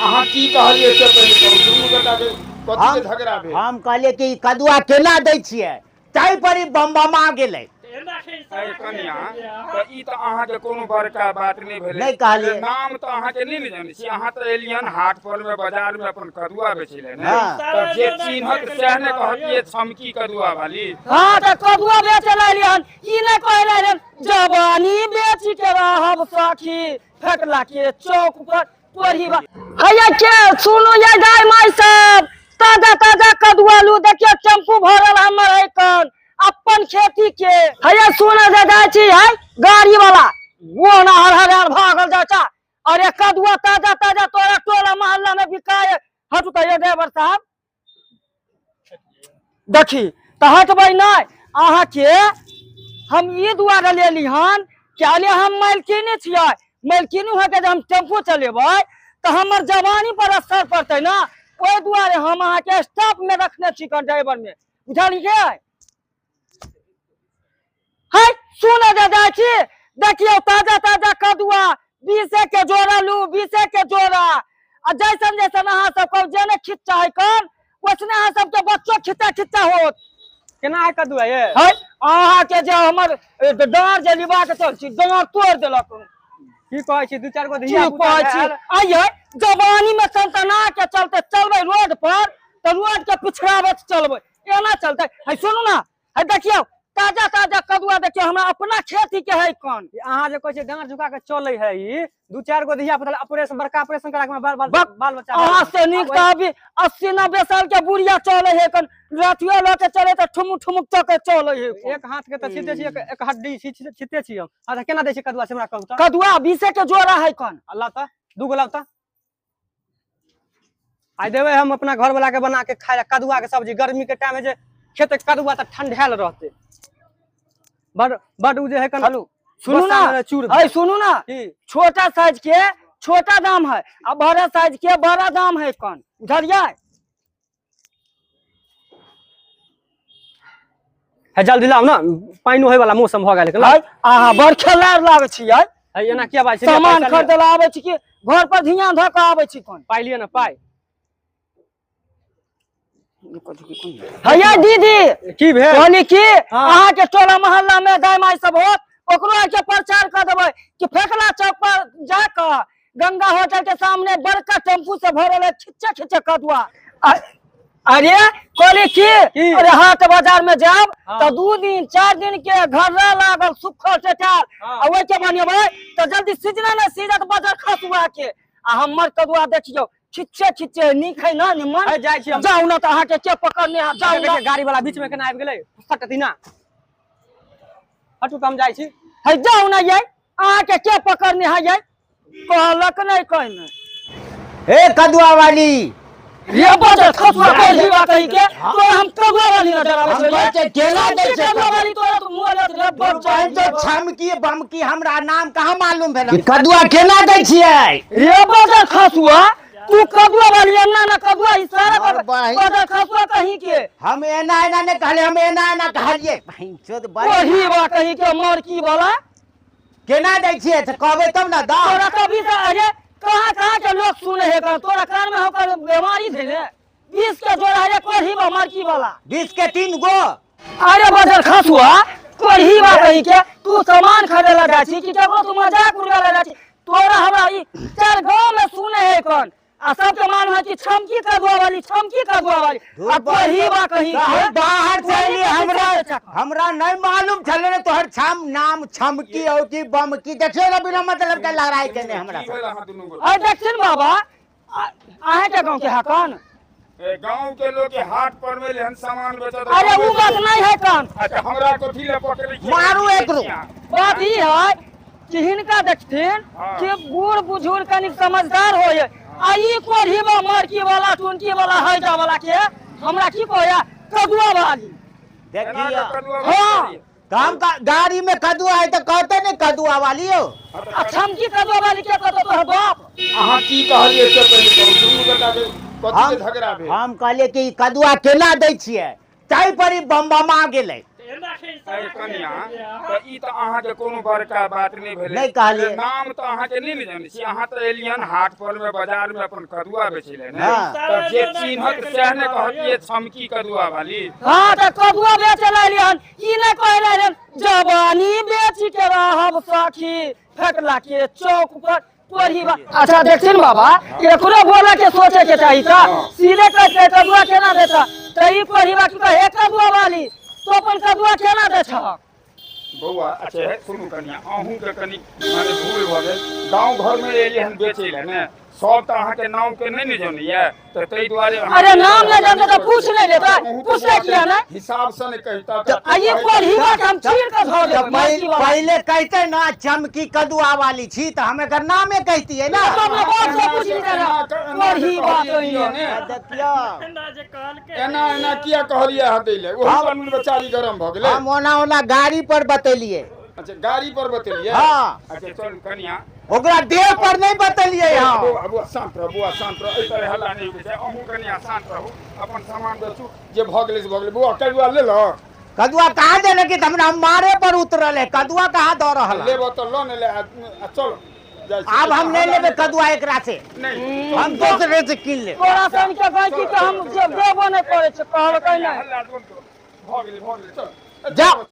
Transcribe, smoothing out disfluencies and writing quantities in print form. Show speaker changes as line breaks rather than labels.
अहाँ की कहलियै से पहिले कहू। दुनू गोटा के कथी के झगड़ा भेल?
हम कहलियै कि ई कदुआ केना दै छियै, ताहि पर ई बमबमा गेलै।
अरे कनिया, तऽ ई तऽ अहाँके कोनो बड़का बात नहि भेलै।
नहि कहलियै।
नाम तऽ अहाँके नहि ने जानै छी। अहाँ तऽ एलियन हाट पर मे, बाजार मे अपन कदुआ बेचै लए ने,
हँ।
तऽ जे चिन्हत सएह ने कहतियै छमकी कदुआ वाली।
हाँ, तऽ कदुआ बेचे लए एलियन, ई नहि कहै लए एलियन जवानी बेच के रहब सखी फेकला के चौक पर कोढ़ी बा। हैया के सुनू ये गाय माय सब, ताजा ताजा कदुआ लू, देखियो टेम्पू भरल हमर है कन अपन खेती के। हैया सुन जे जाइ छी है गाड़ी वाला वो ना हर हर भागल जाइ छा। अरे कदुआ ताजा ताजा तोरा टोला मोहल्ला में बिकाय। हटू तऽ ये ड्राइवर साहब, देखी तऽ हटबै नहि। अहाँके हम ई दुआरे लेली हन कि अरे हम मालकिनी छियै, मालकिनी होके जे हम टेम्पू चलेबै तऽ हमर जवानी पर असर पड़तै ने, ओहि दुआरे हम अहाँके स्टाफ में रखने छी ड्राइवर में, बुझलियै? है सुन जे जाइ छी, देखियौ ताजा ताजा कदुआ 20 के जोड़ा लू, 20 के जोड़ा। आ जैसन जैसन अहाँ सब कहब जेने खिच्चा है कन वैसने अहाँ सबके बच्चो खिच्चा खिच्चा होत।
केना है कदुआ ये?
है अहाँ के जे हमर डाँर जे लिबा के चल छी, डाँर तोड़ देलक।
की कहै छी? दू चारि गो
की
धिया पुता
कहै छी?
भेल।
आइये जवानी में सनसना के चलते चलबै रोड पर तऽ रोड के पिछड़ाबैत चलबै, एना चलते। है सुनू ना, है देखियौ ताजा ताजा कदुआ, देखियौ हमरा अपना खेती के है कन।
ई अहाँ जे कहै छियै डाँर झुका के चलै है, ई दू चारि गो धिया पुता ऑपरेशन, बड़का ऑपरेशन करा के बाल बाल
बक,
बाल बच्चा
अहाँ
भेल।
से नीक तऽ अभी 80-90 साल के बुढ़िया चलै है कन, रातियो लऽ के चलै तऽ ठुमुक ठुमुक चऽ के चलै है।
एक हाथ के तऽ छिते छी, एक हड्डी छिते छी हम। अच्छा केना दै छी कदुआ से हमरा कहू तऽ?
कदुआ 20 के जोड़ा है कन।
अल्लाह तऽ दू गो लाउ तऽ आइ देबै हम अपना घर वाला के बना के खाय ला कदुआ के सब्जी। गर्मी के टाइम है जे खेते कदुआ तऽ ठंढायल रहते, बड बड उ जे है कन।
हेलो सुनू ना,
गोस्सा में चूर
अरे सुनू ना,
की?
छोटा साइज के छोटा दाम है आ बड़ा साइज के बड़ा दाम है कन, बुझलियै?
है जल्दी लाउ ना, पानि होय वाला मौसम भऽ गेल है।
है अहाँ बड़ खेलाड़ लागै छियै।
है एना किया बाजै छी?
सामान
पैसा लिअ।
खरीदे ला आबै छी कि घर पर धियान धऽ कऽ आबै छी कन?
पाइ लिअ ना, पाइ।
हैया दीदी
की भेल?
कहली कि
हाँ।
अहाँ के टोला मोहल्ला में दाय माय सब होत, ओकरो आके प्रचार कऽ देबै कि फेकला चौक पर जाकऽ गंगा होटल के सामने बड़का टेम्पू से भरल है खिच्चे खिच्चे कदुआ। अरे कहली कि
की?
अरे हाट बाजार में जाब
हाँ।
तऽ 2 दिन 4 दिन के घर लागल सुखल टेटार,
हाँ।
आ ओहि के बनेबै तऽ जल्दी सीजना ने सीजत बाजार खसुआ के। आ हमर कदुआ देखियौ खिच्चे खिच्चे नीक है ना निमन।
है, जाइ छी हम।
जाउ ना तऽ अहाँके के पकड़ने है, जाउ ना।
गाड़ी वाला बीच में केना आबि गेलै? सटती ना, हटू तऽ हम जाइ छी।
है जाउ ना यै, अहाँके के पकड़ने है यै? कहलक नहि कहने।
हे कदुआ वाली
रे बजर खसुआ कोढ़ी बा कहीं के, तोरा हम कदुआ वाली नजर आबै
हम
छै।
कहै छियै, केना दै छै
कदुआ वाली? तोरा तो मुँह लग रे बजर।
तो छमकी बमकी हमरा नाम कहाँ मालूम भेल? कदुआ केना दै छियै?
रे बजर खसुआ, तू कदुआ वाली एना ना कदुआ इशारा
और
कर
बहिन।
बजर खसुआ कहीं के।
हम एना एना नहि कहलियै, हम एना एना कहलियै। बहिन चोद बड़ी।
कोढ़ी बा कहीं के मरकी वाला।
केना दै छियै से कहबै तब ना दाम।
तोरा कभी से अरे कहाँ कहाँ के लोग सुने है, तोरा कान में होकर बीमारी भेले। 20 के जोड़ा है कोढ़ी बा मरकी वाला।
20 के 3 गो।
अरे बजर खसुआ कोढ़ी बा कहीं के, तू सामान खरीदे ला जाइ छी कि केकरो तू मजाक उड़ावे ला जाइ छी? तोरा हमरा ई 4 गांव में सुने है कौन, आ सबके मालूम है कि छमकी कदुआ वाली, छमकी कदुआ वाली। आ कोढ़ी बा कहीं के।
हम बाहर से अयली,
कोढ़ी के पीछे चक्कर।
हमरा नहीं मालूम छलै ने तोहर छम नाम छमकी हो कि बमकी। देखियौ ने बिना मतलब के लड़ाई केने हमरा
की
से।
भेल अहाँ दुनू गोटा?
अरे देखथिन बाबा, अहाँके गांव के है कौन?
ए, गांव के लोग के हाट पर में लेहन सामान बेचत।
अरे वो बात नहीं है कौन।
अच्छा हमरा कथी ले पकड़ै छियै?
मारू एकरो।
बात ई है कि हिनका देखथिन
हाँ।
कि बूढ़ बुजुर्ग कनी समझदार होय, आ ई कोढ़ी बा मरकी वाला टुनकी वाला हैजा वाला के हमरा की कहया कदुआ वाली।
एना
देखियौ।
के कदुआ
हाँ।
वाली।
तो हम गाड़ी में कदुआ है तो कहते नहीं कदुआ वाली हो।
आ छमकी कदुआ वाली के कहतो तोहर बाप?
अहाँ की कहलियै से पहिले कहू। दुनू गोटा के कथी के झगड़ा भेल?
हम कहलियै कि ई कदुआ केना दै छियै, ताहि पर ई बमबमा गेलै।
कनिया तऽ ई तऽ अहाँके कोनो बड़का बात नहि भेलै।
नहि कहलियै।
नाम तऽ अहाँके नहि ने जानै छी, अहाँ तऽ एलियन हाट पर में बाजार में अपन कदुआ बेचै लए ने,
हाँ।
तऽ जे चिन्हत सएह ने कहतियै छमकी कदुआ वाली।
हाँ तऽ कदुआ बेचे ला एलियन, ई नहि कहै ला एलियन जवानी बेच के रहब सखी फेकला के चौक पर कोढ़ी बा। अच्छा देखथिन बाबा, एकरो बोले के सोचे के चाही था, सीधे कहते कदुआ केना देता, तऽ ई कोढ़ी बा की कहे कदुआ वाली तो अपन कदुआ केना दै छह?
बौआ अच्छा सुनू कनिया, अहूँके कनि माने भूल भऽ गेल, गाँव घर में एलियै हन बेचै लए ने, सब तऽ अहाँके नाम के नहि ने जनैया, तऽ ताहि दुआरे
अरे नाम नहि जानते तऽ पूछ नहि लेता, पूछे किया नहि?
हिसाब से नहि कहिता।
आ ई कोढ़ीबा के हम चीर के धऽ देबै।
पहिले कहते ना चमकी कदुआ वाली छी तऽ हम एकर नामे कहतियै ना।
तो अपना बाप से पूछ ली कोढ़ीबा कहिए।
देखियौ
एना एना किया कहलियै अहाँ दै लए, ओहो पर बेचारी गरम भऽ गेलै।
हम ओना ओना गाड़ी पर बतेलियै।
अच्छा गाड़ी पर बतेलियै?
हाँ।
अच्छा चलू कनिया,
ओकरा देह पर नहीं बतेलियै। हाँ
बौआ बौआ शांत रह, बौआ शांत रह, एहि तरह हल्ला नहि होइ छै। अहूँ कनिया शांत रहू, अपन सामान बेचू, जे भऽ गेलै से भऽ गेलै। बौआ कदुआ लेलह?
कदुआ कहाँ देने की, हमरा मारे पर उतरल है, कदुआ कहाँ दऽ रहल है?
लेबऽ तऽ लऽ ने ले, आ चलो जाइ छी।
आब हम नहीं लेबे कदुआ एकरा से,
नहीं
हम दोसरे से कीन लेब।
तोरा सन के गैंची के हम देबो नहि करै छै, कहलकै नहि।
हल्ला भऽ गेलै, भऽ गेलै, चल
जा।